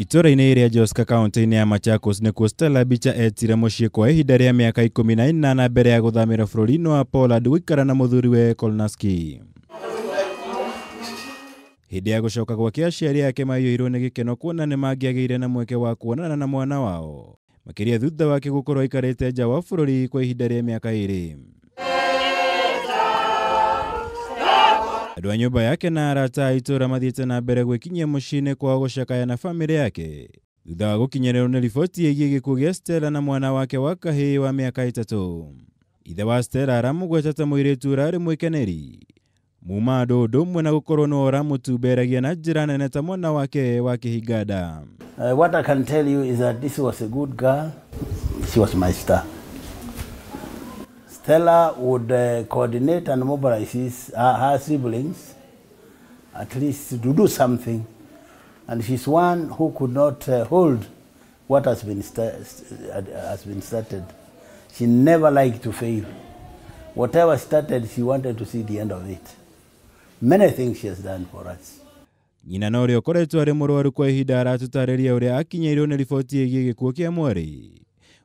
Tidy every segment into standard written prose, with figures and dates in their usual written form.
Itũra-inĩ rĩa Joska kaunti-inĩ ya Machakos nĩkuo Stella Bicha etire mũciĩ kwa ihinda rĩa mĩaka 18 mbere ya gũthamĩra bũrũri-inĩ wa Poland gũikara na mũthuriwe Kolnaski. Hĩndĩ ya gũcoka gwake aciari ake maiyũirwo nĩ gĩkeno kuona nĩ mangĩagĩire na mweke wa kuonana na mwana wao, makĩria thutha wake gũkorwo aikarĩte nja wa bũrũri kwa ihinda rĩa mĩaka 2. Andũ a nyũmba yake na arata a itũũra mathiĩte na mbere gwĩkinyia mũciĩ-inĩ kwao gũcakaya na bamĩrĩ yake thutha wa gũkinyĩrĩrwo nĩ riboti ĩgiĩ gĩkuũ gĩa Stella na mwana wake wa kahĩĩ wa mĩaka 3. Ithe wa Stella aramũgweta ta mũirĩtu ũrarĩ mwĩkeneri, muma andũ ũndũ ũmwe na gũkorwo nĩwe ũramũtumberagia na njĩra nene ta mwana wake wa kĩhinganda. What I can tell you is that this was a good girl. She was my star. Stella would coordinate and mobilize her siblings, at least to do something. And she's one who could not hold what has been started. She never liked to fail. Whatever started, she wanted to see the end of it. Many things she has done for us. Nyina na ũrĩa ũkoretwo arĩ mũrwaru kwa ihinda aratũtarĩria ũrĩa akinyĩirwo nĩ riboti ĩgiĩ gĩkuũ kĩa mwarĩ,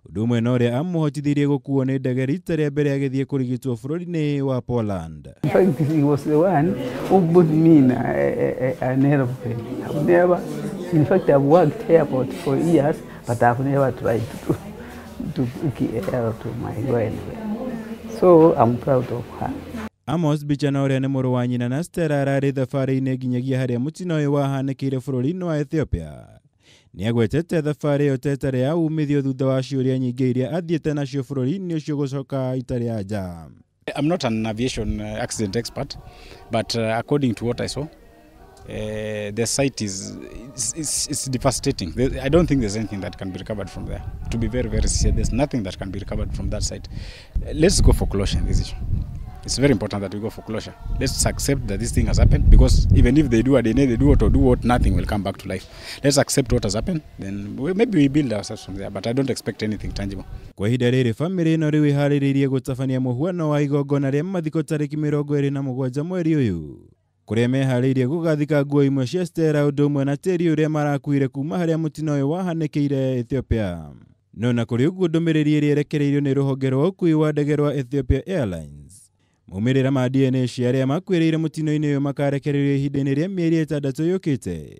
ũndũ ũmwe na ũrĩa amũhotithirie gũkuo nĩ ndege rita rĩa mbere agĩthiĩ kũrigitwo bũrũri-inĩ wa Poland. In fact, he was the one who put me in an aeroplane. I've never, in fact, I've worked airport for years, but I've never tried to book air to my go anywhere. So I'm proud of her. Amos Bicha na ũrĩa nĩ mũrũ wa nyina na Stella ararĩ thabarĩ-inĩ nginyagia harĩa mũtino ũyũ wahanĩkĩire bũrũri-inĩ wa Ethiopia. Nĩagwetete thabarĩ ĩyo ta ĩtarĩ ya umithio thutha wa ciũria nyingĩ iria athiĩte nacio bũrũri-inĩ ũcio gũcoka itarĩ anja. I'm not an aviation accident expert, but according to what I saw, the site is it's devastating. I don't think there's anything that can be recovered from there. To be very, very sincere, there's nothing that can be recovered from that site. Let's go for closure in this issue. It's very important that we go for closure. Let's accept that this thing has happened, because even if they do a DNA, they do what or do what, nothing will come back to life. Let's accept what has happened, then maybe we build ourselves from there, but I don't expect anything tangible. Kwa ihinda rĩrĩ bamĩrĩ ĩno rĩu ĩharĩrĩirie gũtabania mũhuano wa igongona rĩa mathiko tarĩki 27 mweri ũyũ, kũrĩa meharĩirie gũgathika nguo imwe cia Stella ũndũ ũmwe na tĩri ũrĩa marakuire kuma harĩa mũtino ũyũ wahanĩkĩire Ethiopia. No na kũrĩ ũguo ndũmĩrĩri ĩrĩa ĩrekereirio nĩ rũhonge rwa ũkuui wa ndege rwa Ethiopia Airlines, maumĩrĩra ma DNA cia arĩa makuĩrĩire mũtino-inĩ ũyũ makarekererio ihinda-inĩ rĩa mĩeri 6 yũkĩte.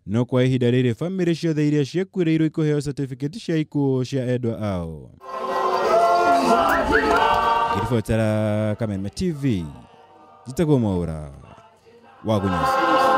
No kwa ihinda rĩrĩ bamĩrĩ ciothe iria ciakuĩrĩirwo ikũheo certificate cia ikuũ cia endwa ao. Ngĩribotera Kameme TV, njĩtagwo Mwaũra wa Gunyũ.